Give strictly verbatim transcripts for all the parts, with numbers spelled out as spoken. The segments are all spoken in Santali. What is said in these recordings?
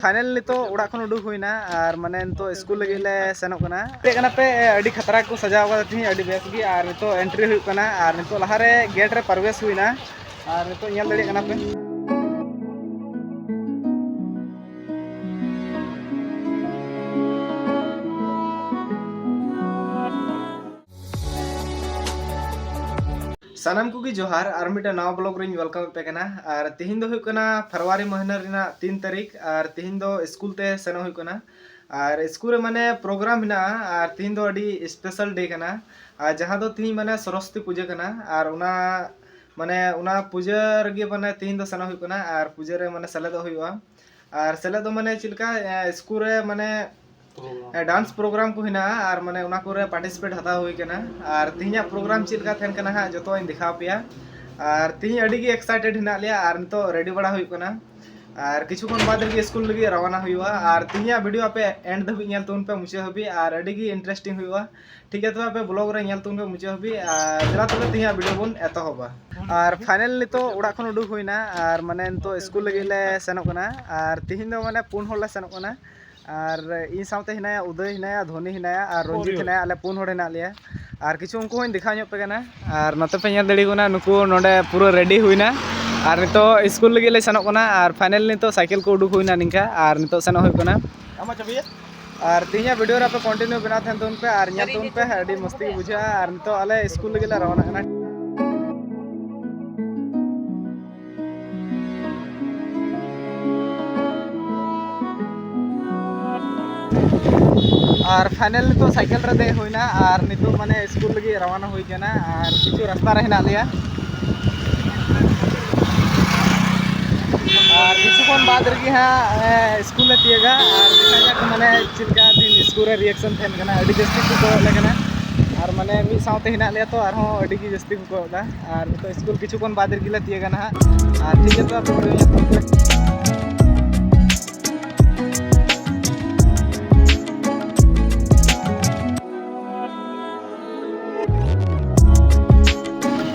ᱯᱷᱟᱭᱱᱟᱞ ᱱᱤᱛᱚᱜ ᱚᱲᱟᱜ ᱠᱷᱚᱱ ᱩᱰᱩᱠ ᱦᱩᱭᱱᱟ ᱟᱨ ᱢᱟᱱᱮ ᱱᱤᱛᱚᱜ ᱥᱠᱩᱞ ᱞᱟᱹᱜᱤᱫ ᱞᱮ ᱥᱮᱱᱚᱜ ᱠᱟᱱᱟ᱾ ᱪᱮᱫ ᱠᱟᱱᱟ ᱯᱮ? ᱟᱹᱰᱤ ᱠᱷᱟᱛᱨᱟ ᱠᱚ ᱥᱟᱡᱟᱣ ᱠᱟᱫᱟ ᱛᱤᱦᱤᱧ, ᱟᱹᱰᱤ ᱵᱮᱥ ᱜᱮ᱾ ᱟᱨ ᱱᱤᱛᱚᱜ ᱮᱱᱴᱨᱤ ᱦᱩᱭᱩᱜ ᱠᱟᱱᱟ ᱟᱨ ᱱᱤᱛᱚᱜ ᱞᱟᱦᱟᱨᱮ ᱜᱮᱴ ᱨᱮ ᱯᱨᱚᱵᱮᱥ ᱦᱩᱭᱱᱟ᱾ ᱟᱨ ᱱᱤᱛᱚᱜ ᱧᱮᱞ ᱫᱟᱲᱮᱭᱟᱜ ᱠᱟᱱᱟ ᱯᱮ᱾ ᱥᱟᱱᱟᱢ ᱠᱚᱜᱮ ᱡᱚᱦᱟᱨ, ᱟᱨ ᱢᱤᱫᱴᱟᱝ ᱱᱟᱣᱟ ᱵᱞᱚᱜ ᱨᱤᱧ ᱣᱮᱞᱠᱟᱢ ᱮᱫ ᱯᱮ ᱠᱟᱱᱟ᱾ ᱟᱨ ᱛᱤᱦᱤᱧ ᱫᱚ ᱦᱩᱭᱩᱜ ᱠᱟᱱᱟ ᱯᱷᱮᱵᱽᱨᱩᱣᱟᱨᱤ ᱢᱟᱹᱦᱱᱟᱹ ᱨᱮᱱᱟᱜ ᱛᱤᱱ ᱛᱟᱹᱨᱤᱠᱷ, ᱟᱨ ᱛᱤᱦᱤᱧ ᱫᱚ ᱥᱠᱩᱞ ᱛᱮ ᱥᱮᱱᱚᱜ ᱦᱩᱭᱩᱜ ᱠᱟᱱᱟ᱾ ᱟᱨ ᱥᱠᱩᱞ ᱨᱮ ᱢᱟᱱᱮ ᱯᱨᱳᱜᱨᱟᱢ ᱢᱮᱱᱟᱜᱼᱟ, ᱟᱨ ᱛᱤᱦᱤᱧ ᱫᱚ ᱟᱹᱰᱤ ᱥᱯᱮᱥᱟᱞ ᱰᱮ ᱠᱟᱱᱟ, ᱟᱨ ᱡᱟᱦᱟᱸ ᱫᱚ ᱛᱤᱦᱤᱧ ᱢᱟᱱᱮ ᱥᱚᱨᱚᱥᱚᱛᱤ ᱯᱩᱡᱟᱹ ᱠᱟᱱᱟ᱾ ᱟᱨ ᱚᱱᱟ ᱢᱟᱱᱮ ᱚᱱᱟ ᱯᱩᱡᱟᱹ ᱨᱮᱜᱮ ᱢᱟᱱᱮ ᱛᱤᱦᱤᱧ ᱫᱚ ᱥᱮᱱᱚᱜ ᱦᱩᱭᱩᱜ ᱠᱟᱱᱟ, ᱟᱨ ᱯᱩᱡᱟᱹ ᱨᱮ ᱢᱟᱱᱮ ᱥᱮᱞᱮᱫᱚᱜ ᱦᱩᱭᱩᱜᱼᱟ᱾ ᱟᱨ ᱥᱮᱞᱮᱫ ᱫᱚ ᱢᱟᱱᱮ ᱪᱮᱫ ᱞᱮᱠᱟ, ᱮ, ᱥᱠᱩᱞ ᱨᱮ ᱢᱟᱱᱮ, ᱮ, ᱰᱟᱱᱥ ᱯᱨᱳᱜᱨᱟᱢ ᱠᱚ ᱦᱮᱱᱟᱜᱼᱟ, ᱟᱨ ᱢᱟᱱᱮ ᱚᱱᱟ ᱠᱚᱨᱮ ᱯᱟᱨᱴᱤᱥᱤᱯᱮᱴ ᱦᱟᱛᱟᱣ ᱦᱩᱭ ᱠᱟᱱᱟ᱾ ᱟᱨ ᱛᱤᱦᱤᱧᱟᱜ ᱯᱨᱳᱜᱨᱟᱢ ᱪᱮᱫ ᱞᱮᱠᱟ ᱛᱟᱦᱮᱱ ᱠᱟᱱᱟ ᱦᱟᱸᱜ, ᱡᱚᱛᱚᱣᱟᱜ ᱤᱧ ᱫᱮᱠᱷᱟᱣ ᱯᱮᱭᱟ᱾ ᱟᱨ ᱛᱤᱦᱤᱧ ᱟᱹᱰᱤ ᱜᱮ ᱮᱠᱥᱟᱭᱴᱮᱰ ᱦᱮᱱᱟᱜ ᱞᱮᱭᱟ, ᱟᱨ ᱱᱤᱛᱚᱜ ᱨᱮᱰᱤ ᱵᱟᱲᱟ ᱦᱩᱭᱩᱜ ᱠᱟᱱᱟ᱾ ᱟᱨ ᱠᱤᱪᱷᱩ ᱠᱷᱚᱱ ᱵᱟᱫᱽ ᱨᱮᱜᱮ ᱥᱠᱩᱞ ᱞᱟᱹᱜᱤᱫ ᱨᱟᱣᱟᱱᱟ ᱦᱩᱭᱩᱜᱼᱟ᱾ ᱟᱨ ᱛᱤᱦᱤᱧᱟᱜ ᱵᱷᱤᱰᱤᱭᱳ ᱟᱯᱮ ᱮᱱᱰ ᱫᱷᱟᱹᱵᱤᱡ ᱧᱮᱞ ᱛᱟᱵᱚᱱ ᱯᱮ, ᱢᱩᱪᱟᱹᱫ ᱦᱟᱹᱵᱤᱡ, ᱟᱨ ᱟᱹᱰᱤ ᱜᱮ ᱤᱱᱴᱟᱨᱮᱥᱴᱤᱝ ᱦᱩᱭᱩᱜᱼᱟ᱾ ᱴᱷᱤᱠ ᱜᱮᱭᱟ, ᱛᱚᱵᱮ ᱟᱯᱮ ᱵᱞᱚᱜ ᱨᱮ ᱧᱮᱞ ᱛᱟᱵᱚᱱ ᱯᱮ ᱢᱩᱪᱟᱹᱫ ᱦᱟᱹᱵᱤᱡ᱾ ᱟᱨ ᱫᱮᱞᱟ ᱛᱚᱵᱮ ᱛᱤᱦᱤᱧᱟᱜ ᱵᱷᱤᱰᱤᱭᱳ ᱵᱚᱱ ᱮᱛᱚᱦᱚᱵᱟ᱾ ᱟᱨ ᱯᱷᱟᱭᱱᱟᱞ ᱱᱤᱛᱚᱜ ᱚᱲᱟᱜ ᱠᱷᱚᱱ ᱩᱰᱩᱠ ᱦᱩᱭᱱᱟ, ᱟᱨ ᱢᱟᱱᱮ ᱱᱤᱛᱚᱜ ᱥᱠᱩᱞ ᱞᱟᱹᱜᱤᱫ ᱞᱮ ᱥᱮᱱᱚᱜ ᱠᱟᱱᱟ᱾ ᱟᱨ ᱛᱤᱦᱤᱧ ᱫᱚ ᱢᱟᱱᱮ ᱯᱩᱱ ᱦᱚᱲ ᱞᱮ ᱥᱮᱱᱚᱜ ᱠᱟᱱᱟ᱾ ᱟᱨ ᱤᱧ ᱥᱟᱶᱛᱮ ᱦᱮᱱᱟᱭᱟ ᱩᱫᱚᱭ, ᱦᱮᱱᱟᱭᱟ ᱫᱷᱚᱱᱤ, ᱦᱮᱱᱟᱭᱟ ᱟᱨ ᱨᱚᱧᱡᱤᱛ ᱦᱮᱱᱟᱭᱟ, ᱟᱞᱮ ᱯᱩᱱ ᱦᱚᱲ ᱦᱮᱱᱟᱜ ᱞᱮᱭᱟ᱾ ᱟᱨ ᱠᱤᱪᱷᱩ ᱩᱱᱠᱩ ᱦᱚᱸᱧ ᱫᱮᱠᱷᱟᱣ ᱧᱚᱜ ᱯᱮ ᱠᱟᱱᱟ᱾ ᱟᱨ ᱱᱚᱛᱮ ᱯᱮ ᱧᱮᱞ ᱫᱟᱲᱮᱭᱟᱠᱚ ᱠᱟᱱᱟ, ᱱᱩᱠᱩ ᱱᱚᱰᱮ ᱯᱩᱨᱟᱹ ᱨᱮᱰᱤ ᱦᱩᱭᱱᱟ᱾ ᱟᱨ ᱱᱤᱛᱚᱜ ᱥᱠᱩᱞ ᱞᱟᱹᱜᱤᱫ ᱞᱮ ᱥᱮᱱᱚᱜ ᱠᱟᱱᱟ᱾ ᱟᱨ ᱯᱷᱟᱭᱱᱟᱞ ᱱᱤᱛᱚᱜ ᱥᱟᱭᱠᱮᱞ ᱠᱚ ᱩᱰᱩᱠ ᱦᱩᱭᱱᱟ ᱱᱤᱝᱠᱟ, ᱟᱨ ᱱᱤᱛᱚᱜ ᱥᱮᱱᱚᱜ ᱦᱩᱭᱩᱜ ᱠᱟᱱᱟ᱾ ᱟᱨ ᱛᱮᱦᱮᱧᱟᱜ ᱵᱷᱤᱰᱤᱭᱳ ᱨᱮ ᱟᱯᱮ ᱠᱚᱱᱴᱤᱱᱤᱭᱩ ᱵᱮᱱᱟᱣ ᱛᱟᱦᱮᱱ ᱛᱟᱵᱚᱱ ᱯᱮ ᱟᱨ ᱧᱮᱞ ᱛᱟᱵᱚᱱ ᱯᱮ, ᱟᱹᱰᱤ ᱢᱚᱥᱛᱤ ᱜᱮ ᱵᱩᱡᱷᱟᱹᱜᱼᱟ᱾ ᱟᱨ ᱱᱤᱛᱚᱜ ᱟᱞᱮ ᱥᱠᱩᱞ ᱞᱟᱹᱜᱤᱫ ᱞᱮ ᱨᱟᱣᱟᱱᱟ ᱠᱟᱱᱟ᱾ ᱟᱨ ᱯᱷᱟᱭᱱᱟᱞ ᱱᱤᱛᱚᱜ ᱥᱟᱭᱠᱮᱞ ᱨᱮ ᱫᱮᱡ ᱦᱩᱭᱱᱟ ᱟᱨ ᱱᱤᱛᱚᱜ ᱢᱟᱱᱮ ᱥᱠᱩᱞ ᱞᱟᱹᱜᱤᱫ ᱨᱟᱣᱟᱱᱟ ᱦᱩᱭ ᱠᱟᱱᱟ᱾ ᱟᱨ ᱠᱤᱪᱷᱩ ᱨᱟᱥᱛᱟ ᱨᱮ ᱦᱮᱱᱟᱜ ᱞᱮᱭᱟ᱾ ᱟᱨ ᱠᱤᱪᱷᱩ ᱠᱷᱚᱱ ᱵᱟᱫᱽ ᱨᱮᱜᱮ ᱦᱟᱸᱜ, ᱮ, ᱥᱠᱩᱞ ᱞᱮ ᱛᱤᱭᱟᱹᱜᱟ᱾ ᱟᱨ ᱫᱮᱠᱷᱟ ᱡᱟᱠ ᱢᱟᱱᱮ ᱪᱮᱫ ᱞᱮᱠᱟ ᱛᱮᱦᱮᱧ ᱥᱠᱩᱞ ᱨᱮ ᱨᱤᱭᱮᱠᱥᱚᱱ ᱛᱟᱦᱮᱱ ᱠᱟᱱᱟ᱾ ᱟᱹᱰᱤ ᱡᱟᱹᱥᱛᱤ ᱠᱚ ᱠᱚᱭᱚᱜ ᱞᱮ ᱠᱟᱱᱟ᱾ ᱟᱨ ᱢᱟᱱᱮ ᱢᱤᱫ ᱥᱟᱶᱛᱮ ᱦᱮᱱᱟᱜ ᱞᱮᱭᱟ, ᱛᱚ ᱟᱨᱦᱚᱸ ᱟᱹᱰᱤ ᱜᱮ ᱡᱟᱹᱥᱛᱤ ᱠᱚ ᱠᱚᱭᱚᱜ ᱮᱫᱟ᱾ ᱟᱨ ᱱᱤᱛᱚᱜ ᱥᱠᱩᱞ ᱠᱤᱪᱷᱩ ᱠᱷᱚᱱ ᱵᱟᱫᱽ ᱨᱮᱜᱮ ᱞᱮ ᱛᱤᱭᱟᱹᱜᱟ ᱱᱟᱦᱟᱜ᱾ ᱟᱨ ᱴᱷᱤᱠ ᱜᱮᱭᱟ, ᱛᱚ ᱟᱯᱮ ᱵᱷᱤᱰᱤᱭᱳ ᱧᱮᱞ ᱛᱟᱵᱚᱱ ᱯᱮ᱾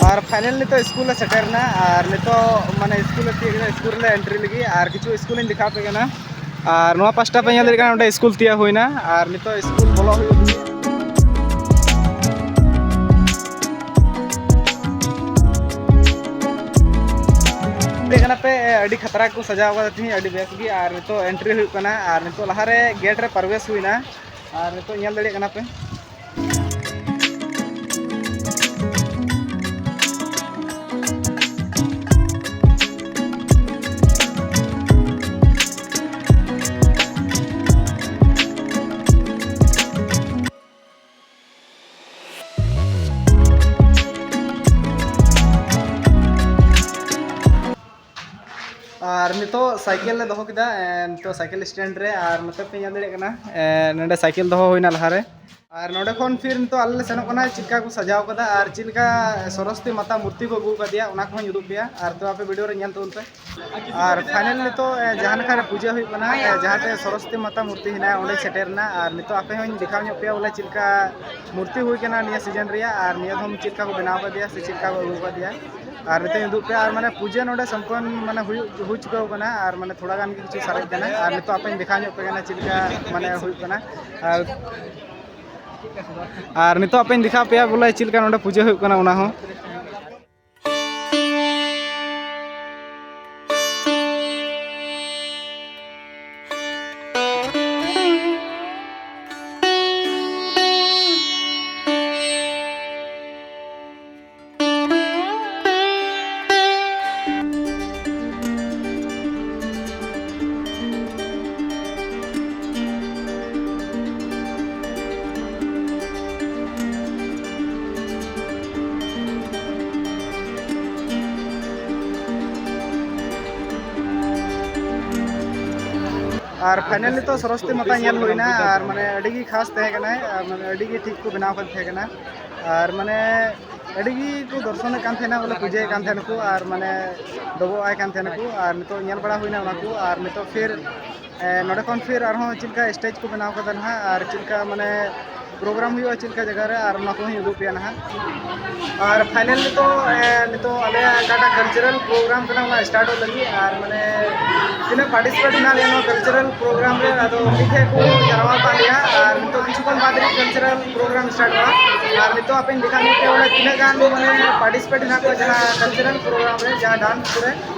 ᱟᱨ ᱯᱷᱟᱭᱱᱟᱞ ᱱᱤᱛᱚᱜ ᱥᱠᱩᱞ ᱞᱮ ᱥᱮᱴᱮᱨ ᱮᱱᱟ᱾ ᱟᱨ ᱱᱤᱛᱚᱜ ᱢᱟᱱᱮ ᱥᱠᱩᱞ ᱞᱮ ᱛᱤᱭᱳᱜ ᱠᱮᱫᱟ, ᱥᱠᱩᱞ ᱨᱮᱞᱮ ᱮᱱᱴᱨᱤ ᱞᱟᱹᱜᱤᱫ᱾ ᱟᱨ ᱠᱤᱪᱷᱩ ᱥᱠᱩᱞ ᱤᱧ ᱫᱮᱠᱷᱟᱣ ᱟᱯᱮ ᱠᱟᱱᱟ᱾ ᱟᱨ ᱱᱚᱣᱟ ᱯᱟᱥᱴᱟ ᱯᱮ ᱧᱮᱞ ᱫᱟᱲᱮᱭᱟᱜ ᱠᱟᱱᱟ, ᱚᱸᱰᱮ ᱥᱠᱩᱞ ᱛᱮᱭᱟᱜ ᱦᱩᱭᱱᱟ, ᱟᱨ ᱱᱤᱛᱚᱜ ᱥᱠᱩᱞ ᱵᱚᱞᱚ ᱦᱩᱭᱩᱜ ᱞᱟᱹᱜᱤᱫ᱾ ᱫᱮᱡ ᱠᱟᱱᱟ ᱯᱮ, ᱟᱹᱰᱤ ᱠᱷᱟᱛᱨᱟ ᱠᱚ ᱥᱟᱡᱟᱣ ᱠᱟᱫᱟ ᱛᱤᱦᱤᱧ, ᱟᱹᱰᱤ ᱵᱮᱥ ᱜᱮ᱾ ᱟᱨ ᱱᱤᱛᱚᱜ ᱮᱱᱴᱨᱤ ᱦᱩᱭᱩᱜ ᱠᱟᱱᱟ, ᱟᱨ ᱱᱤᱛᱚᱜ ᱞᱟᱦᱟᱨᱮ ᱜᱮᱴ ᱨᱮ ᱯᱨᱚᱵᱮᱥ ᱦᱩᱭᱱᱟ, ᱟᱨ ᱱᱤᱛᱚᱜ ᱧᱮᱞ ᱫᱟᱲᱮᱭᱟᱜ ᱠᱟᱱᱟ ᱯᱮ᱾ ᱟᱨ ᱱᱤᱛᱚᱜ ᱥᱟᱭᱠᱮᱞ ᱞᱮ ᱫᱚᱦᱚ ᱠᱮᱫᱟ, ᱮ, ᱱᱤᱛᱚᱜ ᱥᱟᱭᱠᱮᱞ ᱥᱴᱮᱱᱰ ᱨᱮ, ᱟᱨ ᱱᱚᱛᱮ ᱯᱮ ᱧᱮᱞ ᱫᱟᱲᱮᱭᱟᱜ ᱠᱟᱱᱟ, ᱮ, ᱱᱚᱰᱮ ᱥᱟᱭᱠᱮᱞ ᱫᱚᱦᱚ ᱦᱩᱭᱱᱟ ᱞᱟᱦᱟᱨᱮ᱾ ᱟᱨ ᱱᱚᱰᱮ ᱠᱷᱚᱱ ᱯᱷᱤᱨ ᱱᱤᱛᱚᱜ ᱟᱞᱮ ᱞᱮ ᱥᱮᱱᱚᱜ ᱠᱟᱱᱟ, ᱪᱮᱫ ᱞᱮᱠᱟ ᱠᱚ ᱥᱟᱡᱟᱣ ᱠᱟᱫᱟ ᱟᱨ ᱪᱮᱫ ᱞᱮᱠᱟ ᱥᱚᱨᱚᱥᱚᱛᱤ ᱢᱟᱛᱟ ᱢᱩᱨᱛᱤ ᱠᱚ ᱟᱹᱜᱩ ᱠᱟᱫᱮᱭᱟ, ᱚᱱᱟ ᱠᱚᱦᱚᱸᱧ ᱩᱫᱩᱜ ᱯᱮᱭᱟ᱾ ᱟᱨ ᱛᱚ ᱟᱯᱮ ᱵᱷᱤᱰᱤᱭᱳ ᱨᱮ ᱧᱮᱞ ᱛᱟᱵᱚᱱ ᱯᱮ᱾ ᱟᱨ ᱯᱷᱟᱭᱱᱟᱞ ᱱᱤᱛᱚᱜ, ᱮ, ᱡᱟᱦᱟᱸ ᱞᱮᱠᱟ ᱨᱮ ᱯᱩᱡᱟᱹ ᱦᱩᱭᱩᱜ ᱠᱟᱱᱟ, ᱮ, ᱡᱟᱦᱟᱸ ᱴᱷᱮᱱ ᱥᱚᱨᱚᱥᱚᱛᱤ ᱢᱟᱛᱟ ᱢᱩᱨᱛᱤ ᱦᱮᱱᱟᱜᱼᱟ, ᱚᱸᱰᱮᱧ ᱥᱮᱴᱮᱨ ᱮᱱᱟ᱾ ᱟᱨ ᱱᱤᱛᱚᱜ ᱟᱯᱮ ᱦᱚᱸᱧ ᱫᱮᱠᱷᱟᱣ ᱧᱚᱜ ᱯᱮᱭᱟ ᱵᱚᱞᱮ ᱪᱮᱫ ᱞᱮᱠᱟ ᱢᱩᱨᱛᱤ ᱦᱩᱭ ᱠᱟᱱᱟ ᱱᱤᱭᱟᱹ ᱥᱤᱡᱚᱱ ᱨᱮᱭᱟᱜ, ᱟᱨ ᱱᱤᱭᱟᱹ ᱫᱷᱚᱢ ᱪᱮᱫ ᱞᱮᱠᱟ ᱠᱚ ᱵᱮᱱᱟᱣ ᱠᱟᱫᱮᱭᱟ ᱥᱮ ᱪᱮᱫ ᱞᱮᱠᱟ ᱠᱚ ᱟᱹᱜᱩ ᱠᱟᱫᱮᱭᱟ᱾ ᱟᱨ ᱱᱤᱛᱚᱜ ᱤᱧ ᱩᱫᱩᱜ ᱯᱮᱭᱟ, ᱟᱨ ᱢᱟᱱᱮ ᱯᱩᱡᱟᱹ ᱱᱚᱰᱮ ᱥᱚᱢᱯᱚᱱᱱᱚ ᱢᱟᱱᱮ ᱦᱩᱭᱩᱜ, ᱦᱩᱭ ᱪᱩᱠᱟᱹᱣ ᱠᱟᱱᱟ, ᱟᱨ ᱢᱟᱱᱮ ᱛᱷᱚᱲᱟ ᱜᱟᱱ ᱜᱮ ᱠᱤᱪᱷᱩ ᱥᱟᱨᱮᱡ ᱠᱟᱱᱟ, ᱟᱨ ᱱᱤᱛᱚᱜ ᱟᱯᱮᱧ ᱫᱮᱠᱷᱟᱣ ᱧᱚᱜ ᱯᱮ ᱠᱟᱱᱟ ᱪᱮᱫ ᱞᱮᱠᱟ ᱢᱟᱱᱮ ᱦᱩᱭᱩᱜ ᱠᱟᱱᱟ᱾ ᱟᱨ, ᱟᱨ ᱱᱤᱛᱚᱜ ᱟᱯᱮᱧ ᱫᱮᱠᱷᱟᱣ ᱯᱮᱭᱟ ᱵᱚᱞᱮ ᱪᱮᱫ ᱞᱮᱠᱟ ᱱᱚᱰᱮ ᱯᱩᱡᱟᱹ ᱦᱩᱭᱩᱜ ᱠᱟᱱᱟ ᱚᱱᱟ ᱦᱚᱸ᱾ ᱟᱨ ᱯᱷᱟᱭᱱᱟᱞ ᱱᱤᱛᱚᱜ ᱥᱚᱨᱚᱥᱚᱛᱤ ᱢᱟᱛᱟ ᱧᱮᱞ ᱦᱩᱭᱱᱟ, ᱟᱨ ᱢᱟᱱᱮ ᱟᱹᱰᱤ ᱜᱮ ᱠᱷᱟᱥ ᱛᱟᱦᱮᱸ ᱠᱟᱱᱟᱭ, ᱟᱨ ᱢᱟᱱᱮ ᱟᱹᱰᱤ ᱜᱮ ᱴᱷᱤᱠ ᱠᱚ ᱵᱮᱱᱟᱣ ᱠᱟᱫᱮ ᱛᱟᱦᱮᱸ ᱠᱟᱱᱟ᱾ ᱟᱨ ᱢᱟᱱᱮ ᱟᱹᱰᱤ ᱜᱮ ᱠᱚ ᱫᱚᱨᱥᱚᱱᱮᱫ ᱠᱟᱱ ᱛᱟᱦᱮᱱᱟ, ᱵᱚᱞᱮ ᱯᱩᱡᱟᱹᱭᱮᱫ ᱠᱟᱱ ᱛᱟᱦᱮᱱᱟᱠᱚ, ᱟᱨ ᱢᱟᱱᱮ ᱰᱚᱵᱚᱜ ᱟᱭ ᱠᱟᱱ ᱛᱟᱦᱮᱱᱟᱠᱚ, ᱟᱨ ᱱᱤᱛᱚᱜ ᱧᱮᱞ ᱵᱟᱲᱟ ᱦᱩᱭᱱᱟ ᱚᱱᱟ ᱠᱚ᱾ ᱟᱨ ᱱᱤᱛᱚᱜ ᱯᱷᱤᱨ, ᱮ, ᱱᱚᱰᱮ ᱠᱷᱚᱱ ᱯᱷᱤᱨ ᱟᱨᱦᱚᱸ ᱪᱮᱫ ᱞᱮᱠᱟ ᱥᱴᱮᱡᱽ ᱠᱚ ᱵᱮᱱᱟᱣ ᱠᱟᱫᱟ ᱱᱟᱦᱟᱜ, ᱟᱨ ᱪᱮᱫ ᱞᱮᱠᱟ ᱢᱟᱱᱮ ᱯᱨᱳᱜᱨᱟᱢ ᱦᱩᱭᱩᱜᱼᱟ ᱪᱮᱫ ᱞᱮᱠᱟ ᱡᱟᱭᱜᱟ ᱨᱮ, ᱟᱨ ᱚᱱᱟ ᱠᱚᱦᱚᱸᱧ ᱩᱫᱩᱜ ᱯᱮᱭᱟ ᱱᱟᱦᱟᱜ᱾ ᱟᱨ ᱯᱷᱟᱭᱱᱟᱞ ᱱᱤᱛᱚᱜ, ᱮ, ᱱᱤᱛᱚᱜ ᱟᱞᱮᱭᱟᱜ ᱚᱠᱟᱴᱟᱜ ᱠᱟᱞᱪᱟᱨᱟᱞ ᱯᱨᱳᱜᱨᱟᱢ ᱠᱟᱱᱟ, ᱚᱱᱟ ᱥᱴᱟᱨᱴᱚᱜ ᱞᱟᱹᱜᱤᱫ, ᱟᱨ ᱢᱟᱱᱮ ᱛᱤᱱᱟᱹᱜ ᱯᱟᱨᱴᱤᱥᱤᱯᱮᱴ ᱦᱮᱱᱟᱜ ᱞᱮᱭᱟ ᱱᱚᱣᱟ ᱠᱟᱞᱪᱟᱨᱟᱞ ᱯᱨᱳᱜᱨᱟᱢ ᱨᱮ, ᱟᱫᱚ ᱢᱤᱫ ᱴᱷᱮᱱ ᱠᱚ ᱡᱟᱨᱣᱟ ᱟᱠᱟᱫ ᱞᱮᱭᱟ᱾ ᱟᱨ ᱱᱤᱛᱚᱜ ᱠᱤᱪᱷᱩ ᱠᱷᱚᱱ ᱵᱟᱫᱽ ᱨᱮ ᱠᱟᱞᱪᱟᱨᱟᱞ ᱯᱨᱳᱜᱨᱟᱢ ᱥᱴᱟᱨᱴᱚᱜᱼᱟ᱾ ᱟᱨ ᱱᱤᱛᱚᱜ ᱟᱯᱮᱧ ᱫᱮᱠᱷᱟᱣ ᱧᱚᱜ ᱯᱮᱭᱟ ᱵᱚᱞᱮ ᱛᱤᱱᱟᱹᱜ ᱜᱟᱱ ᱢᱟᱱᱮ ᱯᱟᱨᱴᱤᱥᱤᱯᱮᱴ ᱦᱮᱱᱟᱜ ᱠᱚᱣᱟ ᱡᱟᱦᱟᱸ ᱠᱟᱞᱪᱟᱨᱟᱞ ᱯᱨᱳᱜᱨᱟᱢ ᱨᱮ, ᱡᱟᱦᱟᱸ ᱰᱟᱱᱥ ᱠᱚᱨᱮ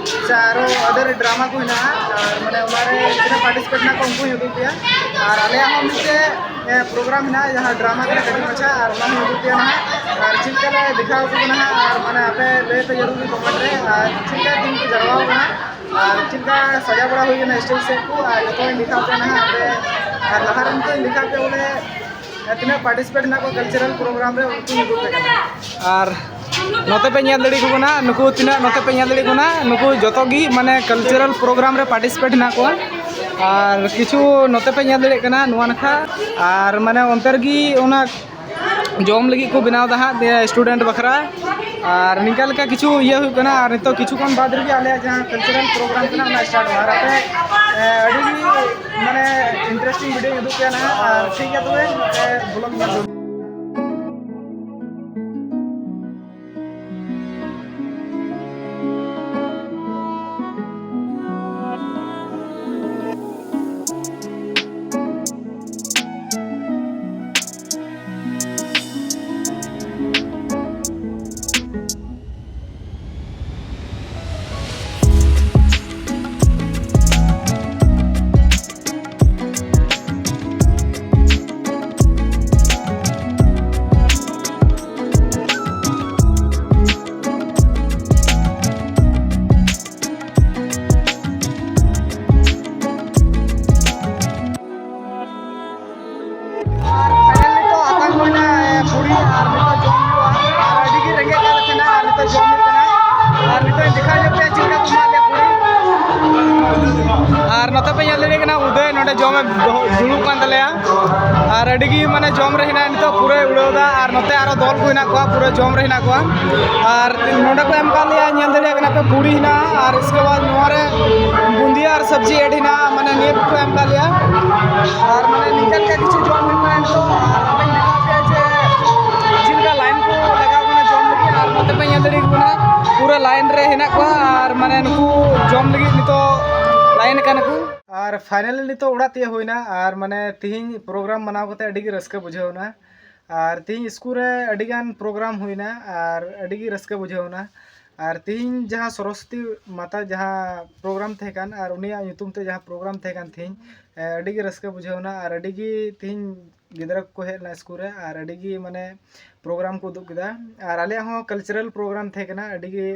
ᱥᱮ ᱟᱨᱚ ᱟᱫᱟᱨ ᱰᱨᱟᱢᱟ ᱠᱚ ᱦᱮᱱᱟᱜᱼᱟ᱾ ᱟᱨ ᱢᱟᱱᱮ ᱚᱱᱟᱨᱮ ᱛᱤᱱᱟᱹᱜ ᱯᱟᱨᱴᱤᱥᱤᱯᱮᱴ ᱦᱮᱱᱟᱜ ᱠᱚᱣᱟ ᱩᱱᱠᱩᱧ ᱩᱫᱩᱜ ᱯᱮᱭᱟ᱾ ᱟᱨ ᱟᱞᱮᱭᱟᱜ ᱦᱚᱸ ᱢᱤᱫᱴᱮᱡ ᱯᱨᱳᱜᱨᱟᱢ ᱦᱮᱱᱟᱜᱼᱟ, ᱡᱟᱦᱟᱸ ᱰᱨᱟᱢᱟ ᱠᱟᱱᱟ ᱠᱟᱹᱴᱤᱡ ᱢᱟᱪᱷᱟ, ᱟᱨ ᱚᱱᱟ ᱦᱚᱸ ᱩᱫᱩᱜ ᱯᱮᱭᱟ ᱱᱟᱦᱟᱜ᱾ ᱟᱨ ᱪᱮᱫ ᱞᱮᱠᱟ ᱞᱮ ᱫᱮᱠᱷᱟᱣ ᱟᱠᱚ ᱠᱟᱱᱟ ᱦᱟᱸᱜ, ᱟᱨ ᱢᱟᱱᱮ ᱟᱯᱮ ᱞᱟᱹᱭ ᱯᱮ ᱡᱟᱹᱨᱩᱲ ᱜᱮ ᱠᱚᱢᱮᱱᱴ ᱨᱮ, ᱟᱨ ᱪᱮᱫ ᱞᱮᱠᱟ ᱫᱤᱱ ᱠᱚ ᱡᱟᱨᱣᱟ ᱠᱟᱱᱟ, ᱟᱨ ᱪᱮᱫ ᱞᱮᱠᱟ ᱥᱟᱡᱟᱣ ᱵᱟᱲᱟ ᱦᱩᱭ ᱠᱟᱱᱟ ᱥᱴᱮᱡᱽ ᱥᱮᱫ ᱠᱚ, ᱟᱨ ᱡᱚᱛᱚᱧ ᱫᱮᱠᱷᱟᱣ ᱯᱮᱭᱟ ᱱᱟᱦᱟᱜ ᱟᱯᱮ᱾ ᱟᱨ ᱞᱟᱦᱟ ᱨᱮ ᱱᱤᱛᱚᱜ ᱤᱧ ᱫᱮᱠᱷᱟᱣ ᱯᱮᱭᱟ ᱵᱚᱞᱮ ᱛᱤᱱᱟᱹᱜ ᱯᱟᱨᱴᱤᱥᱤᱯᱮᱴ ᱦᱮᱱᱟᱜ ᱠᱚᱣᱟ ᱠᱟᱞᱪᱟᱨᱟᱞ ᱯᱨᱳᱜᱨᱟᱢ ᱨᱮ, ᱩᱱᱠᱩᱧ ᱩᱫᱩᱜ ᱯᱮ ᱠᱟᱱᱟ᱾ ᱟᱨ ᱱᱚᱛᱮ ᱯᱮ ᱧᱮᱞ ᱫᱟᱲᱮᱭᱟᱠᱚ ᱠᱟᱱᱟ, ᱱᱩᱠᱩ ᱛᱤᱱᱟᱹᱜ ᱱᱚᱛᱮ ᱯᱮ ᱧᱮᱞ ᱫᱟᱲᱮᱭᱟᱠᱚ ᱠᱟᱱᱟ, ᱱᱩᱠᱩ ᱡᱚᱛᱚ ᱜᱮ ᱢᱟᱱᱮ ᱠᱟᱞᱪᱟᱨᱟᱞ ᱯᱨᱳᱜᱨᱟᱢ ᱨᱮ ᱯᱟᱨᱴᱤᱥᱤᱯᱮᱴ ᱦᱮᱱᱟᱜ ᱠᱚᱣᱟ᱾ ᱟᱨ ᱠᱤᱪᱷᱩ ᱱᱚᱛᱮ ᱯᱮ ᱧᱮᱞ ᱫᱟᱲᱮᱭᱟᱜ ᱠᱟᱱᱟ ᱱᱚᱣᱟ ᱱᱟᱠᱷᱟ, ᱟᱨ ᱢᱟᱱᱮ ᱚᱱᱛᱮ ᱨᱮᱜᱮ ᱚᱱᱟ ᱡᱚᱢ ᱞᱟᱹᱜᱤᱫ ᱠᱚ ᱵᱮᱱᱟᱣ ᱮᱫᱟ ᱦᱟᱸᱜ ᱥᱴᱩᱰᱮᱱᱴ ᱵᱟᱠᱷᱨᱟ᱾ ᱟᱨ ᱱᱤᱝᱠᱟ ᱞᱮᱠᱟ ᱠᱤᱪᱷᱩ ᱤᱭᱟᱹ ᱦᱩᱭᱩᱜ ᱠᱟᱱᱟ᱾ ᱟᱨ ᱱᱤᱛᱚᱜ ᱠᱤᱪᱷᱩ ᱠᱷᱚᱱ ᱵᱟᱫᱽ ᱨᱮᱜᱮ ᱟᱞᱮᱭᱟᱜ ᱡᱟᱦᱟᱸ ᱠᱟᱞᱪᱟᱨᱟᱞ ᱯᱨᱳᱜᱨᱟᱢ ᱠᱟᱱᱟ, ᱚᱱᱟ ᱥᱴᱟᱨᱴᱚᱜᱼᱟ᱾ ᱟᱨ ᱟᱯᱮ, ᱮ, ᱟᱹᱰᱤ ᱜᱮ ᱢᱟᱱᱮ ᱤᱱᱴᱟᱨᱮᱥᱴᱤᱝ ᱵᱷᱤᱰᱤᱭᱳᱧ ᱩᱫᱩᱜ ᱯᱮᱭᱟ ᱱᱟᱦᱟᱜ᱾ ᱟᱨ ᱴᱷᱤᱠ ᱜᱮᱭᱟ ᱛᱚᱵᱮ, ᱮ, ᱵᱞᱚᱜ ᱧᱮᱞ ᱫᱚ᱾ ᱟᱨ ᱯᱷᱟᱭᱱᱟᱞ ᱱᱤᱛᱚᱜ ᱟᱛᱟᱝ ᱦᱩᱭᱱᱟ, ᱮ, ᱯᱩᱨᱤ, ᱟᱨ ᱱᱤᱛᱚᱜ ᱡᱚᱢ ᱦᱩᱭᱩᱜᱼᱟ᱾ ᱟᱨ ᱟᱹᱰᱤ ᱜᱮ ᱨᱮᱸᱜᱮᱡ ᱠᱟᱱ ᱛᱟᱦᱮᱱᱟ, ᱟᱨ ᱱᱤᱛᱚᱜ ᱡᱚᱢ ᱦᱩᱭᱩᱜ ᱠᱟᱱᱟ᱾ ᱟᱨ ᱱᱤᱛᱚᱜ ᱤᱧ ᱫᱮᱠᱷᱟᱣ ᱧᱚᱜ ᱯᱮᱭᱟ ᱪᱮᱫ ᱞᱮᱠᱟ ᱠᱚ ᱮᱢᱟᱜ ᱞᱮᱭᱟ ᱯᱩᱨᱤ᱾ ᱟᱨ ᱱᱚᱛᱮ ᱯᱮ ᱧᱮᱞ ᱫᱟᱲᱮᱭᱟᱜ ᱠᱟᱱᱟ, ᱩᱫᱚᱭ ᱱᱚᱰᱮ ᱡᱚᱢᱮ ᱫᱚᱦᱚ, ᱫᱩᱲᱩᱵ ᱠᱟᱱ ᱛᱟᱞᱮᱭᱟ᱾ ᱟᱨ ᱟᱹᱰᱤ ᱜᱮ ᱢᱟᱱᱮ ᱡᱚᱢ ᱨᱮ ᱦᱮᱱᱟᱜᱼᱟ, ᱱᱤᱛᱚᱜ ᱯᱩᱨᱟᱹᱭ ᱩᱲᱟᱹᱣ ᱮᱫᱟ᱾ ᱟᱨ ᱱᱚᱛᱮ ᱟᱨᱚ ᱫᱚᱞ ᱠᱚ ᱦᱮᱱᱟᱜ ᱠᱚᱣᱟ, ᱯᱩᱨᱟᱹ ᱡᱚᱢ ᱨᱮ ᱦᱮᱱᱟᱜ ᱠᱚᱣᱟ᱾ ᱟᱨ ᱱᱚᱰᱮ ᱠᱚ ᱮᱢ ᱠᱟᱜ ᱞᱮᱭᱟ, ᱧᱮᱞ ᱫᱟᱲᱮᱭᱟᱜ ᱠᱟᱱᱟ ᱯᱮ, ᱯᱩᱨᱤ ᱦᱮᱱᱟᱜᱼᱟ, ᱟᱨ ᱤᱥᱠᱮ ᱵᱟᱫ ᱱᱚᱣᱟ ᱨᱮ ᱵᱩᱸᱫᱤᱭᱟ ᱟᱨ ᱥᱚᱵᱽᱡᱤ ᱮᱰ ᱦᱮᱱᱟᱜᱼᱟ, ᱢᱟᱱᱮ ᱱᱤᱭᱟᱹ ᱠᱚ ᱮᱢ ᱠᱟᱜ ᱞᱮᱭᱟ᱾ ᱟᱨ ᱢᱟᱱᱮ ᱱᱤᱝᱠᱟ ᱞᱮᱠᱟ ᱠᱤᱪᱷᱩ ᱡᱚᱢ ᱦᱩᱭᱩᱜ ᱠᱟᱱᱟ ᱱᱤᱛᱚᱜ᱾ ᱟᱨ ᱟᱯᱮᱧ ᱫᱮᱠᱷᱟᱣ ᱯᱮᱭᱟ ᱡᱮ ᱪᱮᱫ ᱞᱮᱠᱟ ᱞᱟᱭᱤᱱ ᱠᱚ ᱞᱟᱜᱟᱣ ᱠᱟᱱᱟ ᱡᱚᱢ ᱞᱟᱹᱜᱤᱫ᱾ ᱟᱨ ᱱᱚᱛᱮ ᱯᱮ ᱧᱮᱞ ᱫᱟᱲᱮᱭᱟᱠᱚ ᱠᱟᱱᱟ, ᱯᱩᱨᱟᱹ ᱞᱟᱭᱤᱱ ᱨᱮ ᱦᱮᱱᱟᱜ ᱠᱚᱣᱟ᱾ ᱟᱨ ᱢᱟᱱᱮ ᱱᱩᱠᱩ ᱡᱚᱢ ᱞᱟᱹᱜᱤᱫ ᱱᱤᱛᱚᱜ ᱮᱱ ᱠᱟᱱᱟ ᱠᱚ᱾ ᱟᱨ finally ᱱᱤᱛᱚᱜ ᱚᱲᱟᱜ ᱛᱤᱭᱳᱜ ᱦᱩᱭᱱᱟ᱾ ᱟᱨ ᱢᱟᱱᱮ ᱛᱤᱦᱤᱧ program ᱢᱟᱱᱟᱣ ᱠᱟᱛᱮ ᱟᱹᱰᱤ ᱜᱮ ᱨᱟᱹᱥᱠᱟᱹ ᱵᱩᱡᱷᱟᱹᱣ ᱮᱱᱟ᱾ ᱟᱨ ᱛᱤᱦᱤᱧ ᱥᱠᱩᱞ ᱨᱮ ᱟᱹᱰᱤ ᱜᱟᱱ program ᱦᱩᱭᱱᱟ ᱟᱨ ᱟᱹᱰᱤ ᱜᱮ ᱨᱟᱹᱥᱠᱟᱹ ᱵᱩᱡᱷᱟᱹᱣ ᱮᱱᱟ᱾ ᱟᱨ ᱛᱤᱦᱤᱧ ᱡᱟᱦᱟᱸ ᱥᱚᱨᱚᱥᱚᱛᱤ ᱢᱟᱛᱟ ᱡᱟᱦᱟᱸ program ᱛᱟᱦᱮᱸ ᱠᱟᱱ, ᱟᱨ ᱩᱱᱤᱭᱟᱜ ᱧᱩᱛᱩᱢ ᱛᱮ ᱡᱟᱦᱟᱸ program ᱛᱟᱦᱮᱸ ᱠᱟᱱ ᱛᱤᱦᱤᱧ, ᱮ, ᱟᱹᱰᱤ ᱜᱮ ᱨᱟᱹᱥᱠᱟᱹ ᱵᱩᱡᱷᱟᱹᱣ ᱮᱱᱟ᱾ ᱟᱨ ᱟᱹᱰᱤ ᱜᱮ ᱛᱤᱦᱤᱧ ᱜᱤᱫᱽᱨᱟᱹ ᱠᱚᱠᱚ ᱦᱮᱡ ᱞᱮᱱᱟ ᱥᱠᱩᱞ ᱨᱮ, ᱟᱨ ᱟᱹᱰᱤ ᱜᱮ ᱢᱟᱱᱮ program ᱠᱚ ᱩᱫᱩᱜ ᱠᱮᱫᱟ᱾ ᱟᱨ ᱟᱞᱮᱭᱟᱜ ᱦᱚᱸ cultural program ᱛᱟᱦᱮᱸ ᱠᱟᱱᱟ, ᱟᱹᱰᱤ ᱜᱮ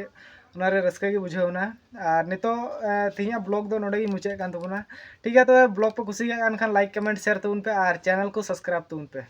ᱚᱱᱟᱨᱮ ᱨᱟᱹᱥᱠᱟᱹ ᱜᱮ ᱵᱩᱡᱷᱟᱹᱣ ᱮᱱᱟ᱾ ᱟᱨ ᱱᱤᱛᱚᱜ, ᱮ, ᱛᱮᱦᱮᱧᱟᱜ vlog ᱫᱚ ᱱᱚᱰᱮ ᱜᱮ ᱢᱩᱪᱟᱹᱫ ᱠᱟᱱ ᱛᱟᱵᱚᱱᱟ᱾ ᱴᱷᱤᱠ ᱜᱮᱭᱟ, ᱛᱚᱵᱮ vlog ᱯᱮ ᱠᱩᱥᱤᱭᱟᱜ ᱠᱟᱱ ᱠᱷᱟᱱ like, comment, share ᱛᱟᱵᱚᱱ ᱯᱮ ᱟᱨ channel ᱠᱚ subscribe ᱛᱟᱵᱚᱱ ᱯᱮ᱾